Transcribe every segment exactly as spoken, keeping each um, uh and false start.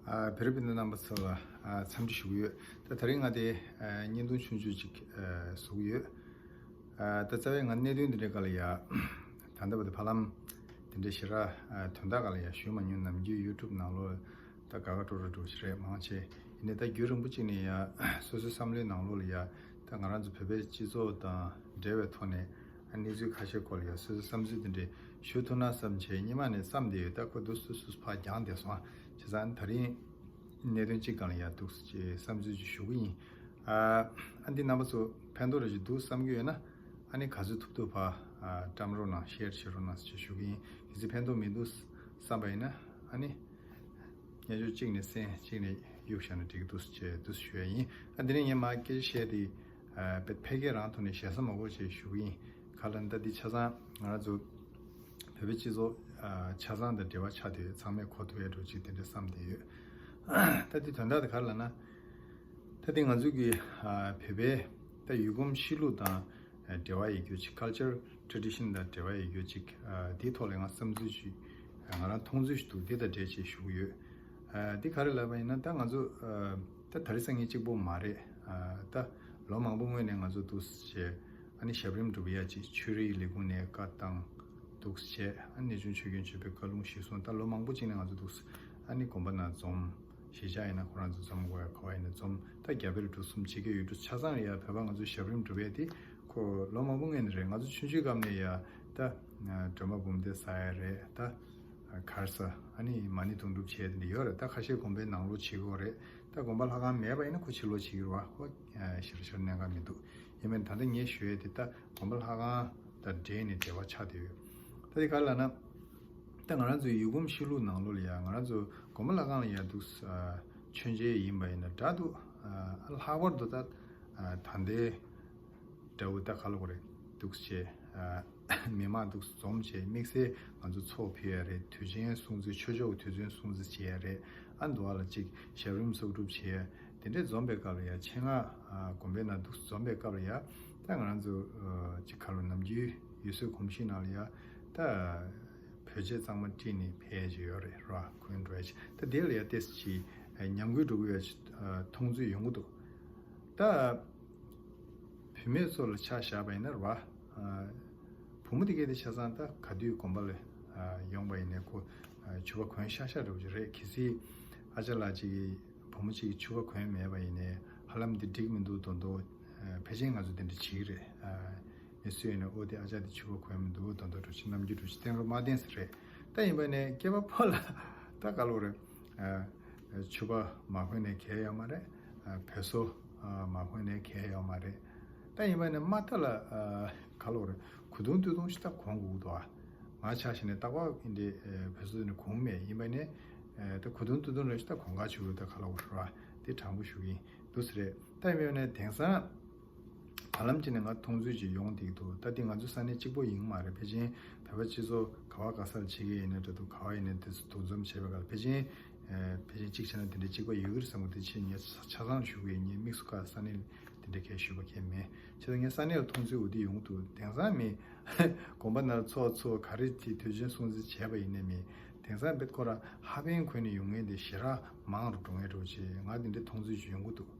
ཨ། བོད་རིགས་སྤུན་ཟླ་རྣམ་པ་ཚོ་ལ་ཨ་འཚམས་འདྲི་ཞུ་གི་ཡོད། ད་དེ་རིང་ང་དེ་ཨ་བརྙན་ཐུང་ཆུང་ཆུང་ཅིག་ཨ་བཟོ་གི་ཡོད། ཨ་ད་རྩ་བའི་ང་གནད་དོན་འདི་འདྲའི་སྒང་ལ་ཡ་ད་ལྟ་བར་དུ་ཧ་ལམ་དེ་འདྲའི་ཞེ་དྲག་ཨ་དོན་དག་སྒང་ལ་ཡ་ཞུས་མ་མྱོང་། ནམ་རྒྱུན་ཡུ་ཊུབ་ནང་ལོགས་ད་དགའ་དགའ་སྤྲོ་སྤྲོ་འདྲ་བོ་ཞིག་རེད། མང་ཆེ་ཡིན་ནའི་ད་རྒྱུན་རིང་པོ་ཅིག་ནས་ཡ་སོ་སོའི་བསམ་བློའི་ནང་ལོགས་ལ་ཡ་ད་ང་རང་ཚོ་བོད་པའི་སྤྱི་ཚོགས་དང་འབྲེལ་བའི་ཐོག་ནས་ཨ་གནས་ཚུལ་ཁ་ཤས་སྐོར་ལ་ཡ་སོ་སོའི་བསམ་ཚུལ་དེ་འདྲ་ཞུ་ཐུབ་ན་བསམ་བྱས་སྔོན་མ་ནས་བསམ་བསྡད་ཡོད། ད་ཁོ་འདུག་སེ་སུ་ཕར་འགྱངས་བསྡད་སོང་། བྱས་ཙང་ད་རིང་གནད་དོན་གཅིག་སྒང་ལ་ཡ་འདུག་སེ་བསམ་ཚུལ་ཅིག་ཞུ་གི་ཡིན། ཨ་ཨ་འདི་རྣམ་པ་ཚོ་ཕན་ཐོགས་རེ་ཞིག་འདུག་བསམ་གྱི་ཡོད་ན་ཨ་ནི་ག་ཚོད་ཐུབ་ཐུབ་ཕར་ཨ་བཀྲམ་རོགས་གནང་། ཤེར་བྱེད་རོགས་གནང་ཟེར་ཞུ་གི་ཡིན། གལ་སྲིད་ཕན་ཐོགས་མི་འདུག་བསམ་པ་ཡིན་ན་ཨ་ནི་སྙན་ཞུ་གཅིག་ནས་གསན། གཅིག་ནས་གཡུག་བཞག་ན་འགྲིག་གི་འདུག་ཅེས་འདུག་ཞུ་ཡ་ཡིན། ཨ་འདི་ནས་ངས་མར་སྐད་ཆ་བཤད་དེ་ཨ་དཔེ་ཕལ་སྐད་རང་ཐོག་ནས་ཞེ་ས་མ་དགོས་ཅེས་ཞུ་གི་ཡིན། ག་ལ་ད་འདི་ཆ་ཚང་ང་རང་ཚོ་བོད་པའི་སྤྱི་ཚོགས་ཨ་ཆ་ཚང་དང་འབྲེལ་བ་ཆགས་དེ་ཚང་མས་གོ་ཐུབ་ཡ་འདྲ་བོ་ཅིག་དེ་འདྲ་བསམ་བསྡད་ཡོད། ད་འདི་དོན་དག་དེ་ག་རེ་ལབ་ན། ད་འདི་ང་ཚོ་གི་ཨ་བོད་པའི་ད་ཡུལ་གོམས་གཤིས་ལུགས་དང་འབྲེལ་བ་ཡོད་རྒྱུ་ཅིག། ཁལ་ཅར་ཊེ་རེ་ཌི་ཤན་དང་འབྲེལ་བ་ཡོད་རྒྱུ་ཅིག། ཨ་དེའི་ཐོག་ལ་ང་བསམ་ཚུལ་ཞིག་ང་རང་མཐོང་ཚུལ་ཞིག་འདུག། འདི་དང་འབྲེལ་བྱས་ཞུ་གི་ཡོད། ཨ་འདི་ག་རེ་ལབ་པ་ཡིན་ན་ད་ང་ཚོ་ཨ་ད་དེ་རིང་སང་ཉིན་གཅིག་པོ་མ་རེད། ཨ་ད་ལོ་མང་པོ་སྔོན་ནས་ང་ཚོ་འདུག་སེ་བྱས་ཨ་ནི་ཞབས་རིམ་སྒྲུབ་ཡ་ཅིག་ཆོས་རིག་ལས་ཁུངས་ནས་བཀའ་བཏང་འདུག་སེ་བྱས། ཨ་ནི་གནས་ཆུང་ཆོས་རྒྱན་ཆོས་འཕེལ་བཀའ་ལུང་ཞུས་སོང་། ད་ལོ་མང་པོ་ཅིག་ནས་ང་ཚོ་འདུག་སེ་ཨ་ནི་དགོན་པ་ནང་འཛོམས། གཞིས་ཆགས་ཡིན་ན་ཁོ་རང་ཚོ་འཛོམས་དགོས་ཡ། ག་བ་ཡིན་ན་འཛོམས། ད་རྒྱ་བལ་འབྲུག་གསུམ་ཕྱི་རྒྱལ་ཡུལ་གྲུ་ཆ་ཚང་ལ་ཡ་བོད་པ་ང་ཚོ་ཞབས་རིམ་སྒྲུབ་ཡ་དེ་ཁོ་ལོ་མང་པོ་སྔོན་ནས་རེད། ང་ཚོ་ཆུང་ཆུང་སྐབས་ནས་ཡ་ད་སྒྲོལ་མ་འབུམ་སྡེ་ཟ་ཡ་རེད། ད་གར་ས་ཨ་ནི་མ་ཎི་དུང་སྒྲུབ་བྱས་དེ་འདྲ་ཡོད་རེད། ད་ཁ་ཤས་དགོན་པའི་ནང་ལོགས་བྱེད་དགོས་རེད། ད་དགོན་པ་ལྷ་ཁང་མེད་པ་ཡིན་ན་ཁོ་ཕྱི་ལོགས་བྱེད་ཀྱི་རེད་བ། ཁོ་ཞེ་དྲག་ཞེ་དྲག་གནད་འགག་མི་འདུག། ཡིན་མིན་ད་ལྟ་ངས་ཞུ་ཡ་དེ་ད་དགོན་པ་ལྷ་ཁང་དང་འབྲེལ་ནས་འབྲེལ་བ་ཆགས་བསྡད་ཡོད། ད་དེ་ག་རེ་ལབ་ན། ད་ང་རང་ཚོའི་ཡུལ་གོམས་གཤིས་ལུགས་ནང་ལོགས་ལ་ཡ་ང་རང་ཚོ་དགོན་པ་ལྷ་ཁང་ལ་ཡ་འདུག་སེ་མཆོད་མཇལ་ཡིན་པ་ཡིན་ན་འདྲ་འདུག། ལྷག་པར་དུ་ད་ད་ལྟའི་འདྲ་བོ་ད་ག་ལབ་དགོས་རེད། འདུག་སེ་མི་མང་འདུག་སེ་འཛོམས་བྱས་དམིགས་བསལ་ང་ཚོ་ཚོགས་ཕུལ་ཡ་རེད། དུས་ཆེན་སྲུང་བརྩི་ཆོས་ཕྱོགས་ཀྱི་དུས་ཆེན་སྲུང་བརྩི་བྱེད་ཡ་རེད། ཨ་འདུག་བ་ལ་ཅིག་ཞབས་རིམ་གསོག་སྒྲུབ་བྱེད་ཡ་དེ་འདྲས་འཛོམས་པའི་སྐབས་ལ་ཡ་ཆེད་མངགས་དགོན་པའི་ནང་འདུག་སེ་འཛོམས་པའི་སྐབས་ལ་ཡ་ད་ང་རང་ཚོ་ཅིག་ག་ལབ་ནམ་རྒྱུན་ཡུལ་སྲོལ་གོམས་གཤིས་ནང་ལ་ཡ་ད། བོད་ཆས་གཙང་མ་དཀྲིས་ནས་ཕེབས་ཀྱི་ཡོད་རེད་ར། གོན་འགྲོ་ཡ་ཅིག་ད་དེ་ལ་ཡ་ཏོག་ཙམ་ཅིག་ཉམས་རྒུད་འགྲོ་གི་ཡོད་ཅིག་མཐོང་ཚུལ་ཡོང་གི་འདུག། ད་བུད་མེད་ཚོ་ལ་ཆ་བཞག་པ་ཡིན་ན་ར། བུ་མོ་དེ་གས་དེ་ཆ་ཚང་ད་ག་དུས་དགོན་པ་ལ་ཡོང་པ་ཡིན་ནའི་ཁོ་ཕྱུ་པ་གོན་ཤག་ཤག་འགྲོ་གི་རེད། གལ་སྲིད་ཨ་ཅག་ལགས་ཅིག་གིས་བུ་མོ་ཅིག་གིས་ཕྱུ་པ་གོན་མེད་པ་ཡིན་ནའི་ཧ་ལམ་འདི་འགྲིག་མི་འདུག་མདོག་མདོག། ཕལ་ཆེར་ང་ཚོ་དེ་འདྲ་བྱེད་ཀྱི་རེད། མི་སུ་ཡིན་ནའི་ཨོ་དེ་ཨ་ཅག་དེ་ཕྱུ་པ་གོན་མི་འདུག་མདོག་མདོག་འགྲོ་ཅིག་ནམ་རྒྱུན་འགྲོ་ཅིག་བསྟན་རོགས་མ་བསྟན་ཟེར་རེད། ད་ཡིན་པ་ནས་སྐྱེས་པ་ཕོ་ལ་ད་ག་ལབ་རེད། ཕྱུ་པ་མ་གོན་ནས་གལ་ཡོད་མ་རེད། བོད་སོ་མ་གོན་ནས་གལ་ཡོད་མ་རེད། ད་ཡིན་པ་ནས་མ་མཐའ་ལ་ག་ལབ་རེད། གོས་ཐུང་སྟོད་ཐུང་ཞིག་ད་གོན་དགོས་འདུག་ཨ། ང་ཆ་བཞག་ནས་རྟག་པར་འདི་བོད་སོ་ནས་གོན་མེད། ཡིན་པ་ནས་ད་གོས་ཐུང་སྟོད་ཐུང་རེ་ཞིག་ད་གོན་ག་བྱུང་ད་ག་ལབ་རེད་བ། དེ་དྲང་པོ་ཞུ་གི་ཡིན། འདུག་ཟེར་རེད། ད་ཡིན་པ་ནས་དེང་སང་ཧ་ལམ་ཅིག་ནས་ང་མཐོང་ཚུལ་ཅིག་ཡོང་བསྡད་འདུག། ད་འདི་ང་ཚོ་ས་གནས་གཅིག་པོ་ཡིན་མ་རེད། ཕལ་ཆེར་བོད་པ་སྤྱི་ཚོགས་ག་བ་ག་སར་བྱེད་ཀྱི་ཡིན་ན་འདྲ་འདུག། ག་བ་ཡིན་ན་དེ་ཚོ་འདུ་འཛོམས་བྱས་པའི་སྐབས་ཕལ་ཆེར་ཕལ་ཆེར་གཅིག་བྱས་ན་དེ་འདྲའི་གཅིག་པ་ཡོད་ཀྱི་རེད་བསམ་གི། དེ་ཕྱིར་ངས་ཆ་ཚང་ཞུ་གི་ཡིན། ངས་དམིགས་སུ་བཀར་ས་གནས་དེ་འདྲའི་སྐད་ཞུས་པ་གང་ཡང་མེད། བྱས་ཙང་ངས་ས་གནས་ལ་མཐོང་ཚུལ་འོ་དེ་ཡོང་གི་འདུག། དེང་སང་མི་དགོན་པ་ནང་ཚོགས་ཚོགས་ག་རེ་དེ་དུས་ཆེན་སྲུང་བརྩི་བྱས་པ་ཡིན་ནའི་མི་དེང་སང་དཔེ་ཁོ་རང་ཧ་པན་གོན་ནས་ཡོང་མཁན་དེ་ཞེ་དྲག་མང་རུ་འགྲོ་མཁན་འདྲ་བོ་ཅིག་ང་དེ་འདྲའི་མཐོང་ཚུལ་ཞིག་ཡོང་གི་འདུག།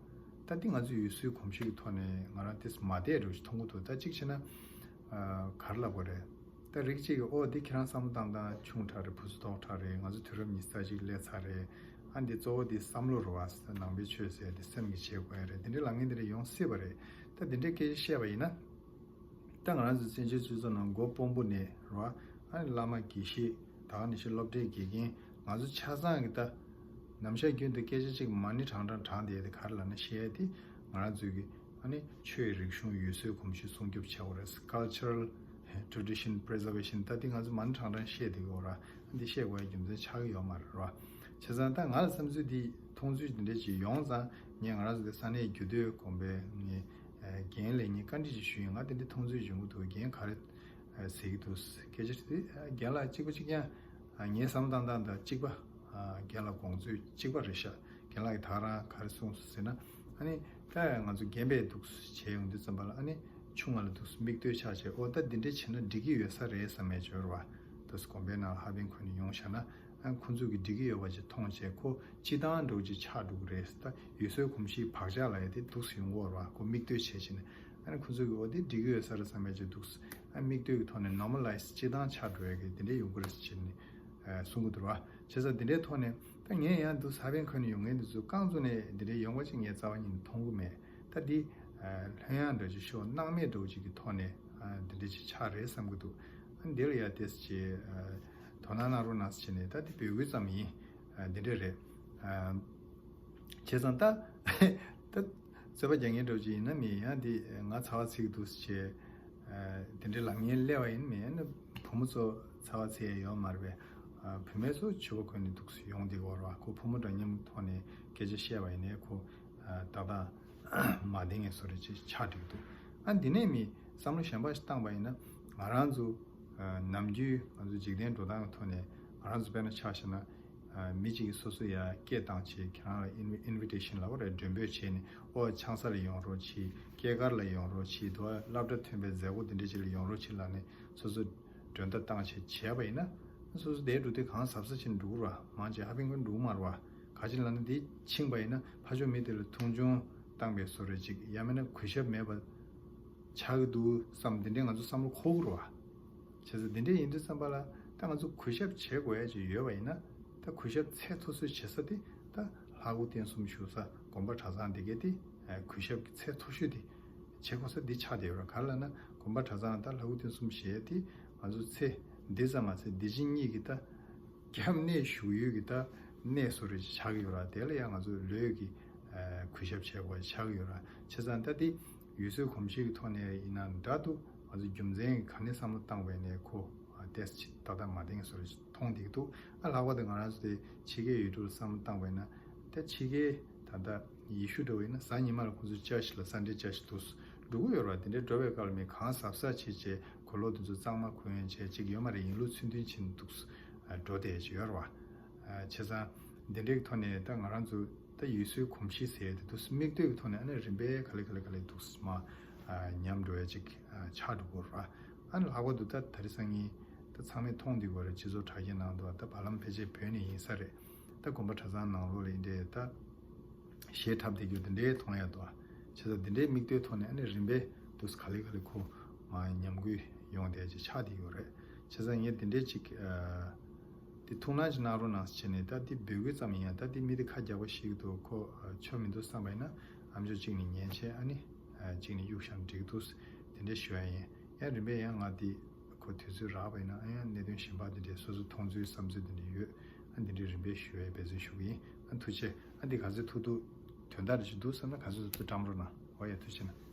ད་འདི་ང་ཚོའི་ཡུལ་སྲོལ་གོམས་གཤིས་ཀྱི་ཐོག་ནས་ང་རང་དེ་མ་བསྡད་འདྲ་བོ་ཞིག་མཐོང་གི་འདུག། ད་གཅིག་བྱས་ན་ཨ་ག་རེ་ལབ་དགོས་རེད། ད་རིགས་གཅིག་གིས་ཨོ་འདི་ཁྱེད་རང་བསམ་བློ་བཏང་སྟངས་ཆུང་དྲགས་རེད། བུ་ཚོ་མདོག་དྲགས་རེད། ང་ཚོ་དུས་རབས་ཉི་ཤུ་རྩ་གཅིག་སླེབས་ཚར་རེད། ཨ་འདི་གཙོ་བོ་འདི་བསམ་བློ་རེད་བ། ནང་པའི་ཆོས་ཟེར་འདི་སེམས་ཀྱིས་བྱེད་དགོས་ཡ་རེད། འདི་འདྲའི་ལབ་མཁན་འདི་འདྲ་ཡོང་སྲིད་པ་རེད། ད་འདི་འདྲའི་སྐད་ཆ་བཤད་པ་ཡིན་ན། ད་ང་རང་ཚོ་བཙན་བྱོལ་སྤྱི་ཚོགས་ནང་མགོ་དཔོན་པོ་ནས་རོ། ཨ་ནི་བླ་མ་དགེ་བཤེས་ད་ག་ནང་བཞིན་སློབ་གྲྭའི་དགེ་རྒན་ང་ཚོ་ཆ་ཚང་གི་ད་ནམ་ཞག་རྒྱུན་དུ་སྐད་ཆ་གཅིག་མ་ཎི་བགྲང་བགྲང་བགྲང་བསྡད་དེ་ག་རེ་ལབ་ན་བཤད་ཡ་དེ་ང་རང་ཚོའི་གི་ཨ་ནི་ཆོས་རིག་གཞུང་ཡུལ་སྲོལ་གོམས་གཤིས་སྲུང་སྐྱོབ་བྱེད་དགོས་རེད། Cultural Tradition Preservation ད་དེ་ང་ཚོ་མ་ཎི་བགྲང་བགྲང་བཤད་བསྡད་ཀྱི་ཡོད་ར། འདི་བཤད་དགོས་ཡ་རྒྱུ་མཚན་ཆགས་ཀྱི་ཡོད་མ་རེད་ར། བྱས་ཙང་ད་ང་ལ་བསམ་ཚུལ་འདི་མཐོང་ཚུལ་འདི་འདྲ་ཅིག་ཡོང་ཙང་ངས་ང་རང་ཚོ་དེ་ས་གནས་རྒྱུད་སྟོད་དགོན་པའི་ངས་ཨ་རྒན་ལ་ངས་བཀའ་འདྲི་ཅིག་ཞུས་ཡིན། ང་དེ་འདྲའི་མཐོང་ཚུལ་ཡོང་གི་འདུག། རྒན་ག་རེ་ཨ་ཟེར་གྱི་འདུག། སྐད་ཆ་དེ་ཨ་རྒན་ལགས་གཅིག་པ་གཅིག་རྐྱང་ཨ་ངའི་བསམ་སྟངས་སྟངས་དང་གཅིག་པ། ཨ་རྒན་ལགས་དགོངས་ཚུལ་གཅིག་པ་རེད་ཤག། རྒན་ལགས་ཀྱིས་ད་རང་ག་རེ་གསུངས་སོང་ཟེར་ན། ཨ་ནི་ད་ང་ཚོ་རྒན་པས་འདུག་བྱས་ཡོང་དུས་ཙམ་པ་ལ་ཨ་ནི་ཆུང་བ་ལ་འདུག་མིག་ལྟོས་ཆགས་བྱས་ཨོ་ད་འདི་འདྲས་བྱས་ན་འགྲིག་གི་ཡོད་ས་རེད་བསམ་མེད་འབྱོར་བ། འདུག་དགོན་པའི་ནང་ལ་ཧ་པན་གོན་ནས་ཡོང་བཞག་ན། ཨ་ཁོང་ཚོས་ཀྱི་འགྲིག་གི་ཡོད་པ་ཅིག་མཐོང་བྱས་ཁོ་སྤྱི་བཏང་འདྲ་བོ་ཅིག་ཆགས་འགྲོ་གི་རེད། ད་ཡུལ་སྲོལ་གོམས་གཤིས་བག་ཆགས་ལབ་ཡ་དེ་འདུག་སེ་ཡོང་གི་ཡོད་རེད་བ། ཁོ་མིག་ལྟོས་བྱས་བྱས་ནས་ཨ་ནི་ཁོང་ཚོས་ཀྱི་འོ་དེ་འགྲིག་གི་ཡོད་ས་རེད་བསམ་ཡ་ཅིག་འདུག་ཨ་མིག་ལྟོས་ཀྱི་ཐོག་ནས་normalize་སྤྱི་བཏང་ཆགས་འགྲོ་ཡ་གི་དེ་འདྲས་ཡོང་གི་རེད་ཟེར་བྱས་ནས་ཨ་གསུང་གི་འདུག་རེད་བ། བྱས་ཙང་དེ་འདྲའི་ཐོག་ནས་ད་ངས་ཡང་འདུག་ས་པན་ཁོ་ནས་ཡོང་མཁན་འདི་ཚོ་རྐང་བཙུགས་ནས་དེ་འདྲའི་ཡོང་བ་ཅིག་ངས་རྩ་བ་ཉིད་ནས་མཐོང་གི་མེད། ད་འདི་ལྷོད་ཡངས་འདྲ་ཅིག་ཤོག་སྣང་མེད་འདྲ་བོ་ཅིག་གི་ཐོག་ནས་འདི་འདྲ་ཅིག་ཆགས་རེད་བསམ་གི་འདུག་ཨ་འདི་ལ་ཡ་ཏོག་ཙམ་ཅིག་དོ་སྣང་གནང་རོགས་གནང་ཟེར་ནས། ད་འདི་འབོད་སྐུལ་ཙམ་ཡིན། འདི་འདྲ་རེད། བྱས་ཙང་ད་ད་རྩོད་པ་རྒྱག་མཁན་འདྲ་བོ་ཅིག་ཡིན་ན་མིན། ཡང་འདི་ང་ཚ་བ་ཚིག་འདུག་ཟེར་བྱས་དེ་འདྲའི་ལབ་མཁན་སླེབས་པ་ཡིན་ན་མིན། ཡང་ན་བུ་མོ་ཚོ་ཚ་བ་ཚིག་ཡ་ཡོད་མ་རེད་པས། བུད་མེད་ཚོ་ཕྱུ་པ་གོན་ནས་འདུག་སེ་ཡོང་བསྡད་ཀྱི་ཡོད་རེད་བ། ཁོ་བུ་མོ་འདྲ་མཉམ་ཐོག་ནས་སྐད་ཆ་བཤད་པ་ཡིན་ནའི་ཁོ་ཏག་ཏག་མ་བདེ་ངེས་བཟོ་འདྲ་ཅིག་ཆགས་འགྲོ་གི་འདུག་ཨ་འདི་ནས་མི་བསམ་བློ་གཞན་པ་ཞིག་བཏང་པ་ཡིན་ན། ང་རང་ཚོ་ནམ་རྒྱུན་ང་ཚོ་འཇིག་རྟེན་འགྲོ་སྟངས་ཀྱི་ཐོག་ནས་ང་རང་ཚོ་དཔེར་ན་ཆ་བཞག་ན། མི་གཅིག་གིས་སོ་སོ་ཡ་སྐད་བཏང་བྱས། ཁྱེད་རང་ལ་ཨིན་ཝི་ཨིན་ཝི་ཊེ་ཤན་ལབ་པ་རེད། མགྲོན་འབོད་བྱས་ནས། ཨོ་ཆང་ས་ལ་ཡོང་རོགས་གྱིས། སྐྱེས་སྐར་ལ་ཡོང་རོགས་གྱིས། དོ་སློབ་གྲྭ་ཐོན་པའི་མཛད་སྒོ་འདི་འདྲ་ཅིག་ལ་ཡོང་རོགས་གྱིས་ལབ་ནས་སོ་སོ་མགྲོན་བརྡ་བཏང་བྱས་བྱས་པ་ཡིན་ན། སོ་སོ་དེའི་འགྲོ་དུས་གང་ཟབ་ཟབ་བྱས་ནས་འགྲོ་གི་རེད་བ། མང་ཆེ་ཧ་པན་ཀོན་འགྲོ་གི་མ་རེད་བ། ག་ཅི་ལབ་ན་དེ་ཕྱིན་པ་ཡིན་ན་ཕར་ཕྱོགས་མི་དེ་ལ་མཐོང་ཆུང་བཏང་པའི་བཟོ་འདྲ་ཅིག་ཡང་མིན་ན་གུས་ཞབས་མེད་པ་ཆགས་ཀྱི་འདུག་བསམ། འདི་འདྲའི་ང་ཚོ་བསམ་བློ་འཁོར་གི་རེད་བ། བྱས་ཙང་འདི་འདྲ་ཡིན་དུས་ཙམ་པ་ལ་ད་ང་ཚོ་གུས་ཞབས་བྱེད་དགོས་ཡ་ཅིག་ཡོད་པ་ཡིན་ན། ད་གུས་ཞབས་ཚད་མཐོ་ཤོས་བྱེད་ས་དེ་ད་ལྷ་སྐུ་རྟེན་གསུམ་བཞུགས་ས་དགོན་པ་གྲྭ་ཚང་འདི་གས་དེ་གུས་ཞབས་ཀྱི་ཚད་མཐོ་ཤོས་དེ་བྱེད་དགོས་ས་འདི་ཆགས་བསྡད་ཡོད་རེད། ག་རེ་ལབ་ན་དགོན་པ་གྲྭ་ཚང་ད་ལྷ་སྐུ་རྟེན་གསུམ་ཞེས་དེ་ང་ཚོ་ཚེ་འདི་ཙམ་མ་ཚད་འདི་ཕྱི་གཉིས་ཀྱི་ད་སྐྱབས་གནས་ཞུ་ཡུལ་གྱི་ད་གནས་སུ་རེ་ཆགས་ཀྱི་ཡོད་ར། དེ་ལ་ཡང་ང་ཚོས་ལོས་ཀྱི་གུས་ཞབས་བྱེད་དགོས་ཆགས་ཀྱི་ཡོད་ར། བྱས་ཙང་ད་དེ་ཡུལ་སྲོལ་གོམས་གཤིས་ཀྱི་ཐོག་ནས་ཡིན་ན་འདྲ་འདུག་ང་ཚོ་རྒྱུ་མཚན་གྱི་ག་ནས་བསམ་བློ་བཏང་བས་ནས་ཁོ་ཏེས་ཏག་ཏག་མ་བདེན་སུ་རེ་མཐོང་བསྡད་ཀྱི་འདུག་ཨ་ལྷག་པར་དུ་ང་རང་ཚོ་དེ་ཕྱི་རྒྱལ་ཡུལ་གྲུ་ལ་བསམ་བློ་བཏང་བས་ན། ད་ཕྱི་རྒྱལ་ད་ལྟ་ཡེ་ཤུ་འདྲ་བོ་ཡིན་ན་གཟའ་ཉི་མ་ལ་ཁོང་ཚོ་ཅར་ཆི་ལ་སན་ཌེ་ཅར་ཆི་འདུག་འགྲོ་གི་ཡོད་ར། དེ་འདྲའི་འགྲོ་བའི་སྐབས་ལ་མི་གང་གཟབ་གཟབ་བྱས་བྱས་གོས་ལོག་དེ་ཚོ་གཙང་མ་གོན་བྱས་ཅིག་ཡོད་མ་རེད། ཡིན་ལུགས་ཚུལ་མཐུན་ཕྱིན་འདུག་འགྲོ་བསྡད་ཀྱི་ཡོད་རེད་བ། བྱས་ཙང་འདི་འདྲའི་ཐོག་ནས་ད་ང་རང་ཚོ་ད་ཡུལ་སྲོལ་གོམས་གཤིས་ཟེར་ཡ་དེ་འདུག་མིག་ལྟོས་ཀྱི་ཐོག་ནས་ཨ་ནི་རིམ་པས་ག་ལེ་ག་ལེ་ག་ལེ་འདུག་མ་ཉམས་འགྲོ་ཡ་ཅིག་ཆགས་འགྲོ་གི་རེད་བ། ཨ་ནི་ལྷག་པར་དུ་ད་དེ་རིང་སང་ཉིན་ད་ཚང་མས་མཐོང་བསྡད་ཀྱི་ཡོད་རེད། སྤྱི་ཚོགས་དྲ་རྒྱའི་ནང་དུ་ད་བར་ལམ་ཕལ་ཆེར་བོད་ནས་ཡིན་ས་རེད། ད་དགོན་པ་གྲྭ་ཚང་ནང་ལོགས་ལ་ཡིན་འདྲའི་ད། གཞས་འཁྲབ་བསྡད་རྒྱུ་འདི་འདྲའི་མཐོང་ཡ་འདུག་ཨ། བྱས་ཙང་འདི་འདྲའི་མིག་ལྟོས་ཐོག་ནས་ཨ་ནི་རིམ་པས་དུས་ག་ལེ་ག་ལེ་ཁོ་མར་ཉམས་རྒུད་ཡོང་བསྡད་ཅིག་ཆགས་བསྡད་ཡོད་རེད། བྱས་ཙང་ངས་འདི་འདྲའི་ཅིག་ཨ། འདི་ཐུགས་སྣང་ཅིག་གནང་རོགས་གནང་ཟེར་བྱས་ནས། ད་འདི་འབོད་སྐུལ་ཙམ་ཡིན་ཡ། ད་འདི་མི་འདི་ཁ་རྒྱག་པ་ཞིག་འདུག་ཁོ་ཨ་ཆོ་མི་འདུག་བསམ་པ་ཡིན་ན་ཨ་མཆོག་གཅིག་ནས་ཉན་བྱས་ཨ་ནི་ཨ་གཅིག་ནས་གཡུག་བཞག་ན་འགྲིག་འདུག་དེ་འདྲ་ཞུ་ཡ་ཡིན། ཡང་རིམ་པས་ཡང་ང་འདི། ཁོ་དུས་ཚོད་རག་པ་ཡིན་ན་ཨ་ཡང་གནད་དོན་གཞན་པ་འདི་འདྲའི་སོ་སོ་མཐོང་ཚུལ་བསམ་ཚུལ་འདི་འདྲ་ཡོད། ཨ་འདི་འདྲའི་རིམ་པས་ཞུ་བའི་འབད་བརྩོན་ཞུ་གི་ཡིན། ཨ་ཐུགས་རྗེ་ཆེ། ཨ་འདི་ག་ཚོད་ཐུག་འདུག་དོན་དག་འདྲ་ཞིག་འདུག་བསམ་ན་ག་ཚོད་ཐུག་འདུག་བཀྲམ་རོགས་གནང་། འོ་ཡ་ཐུགས་རྗེ་ཆེ་གནང་།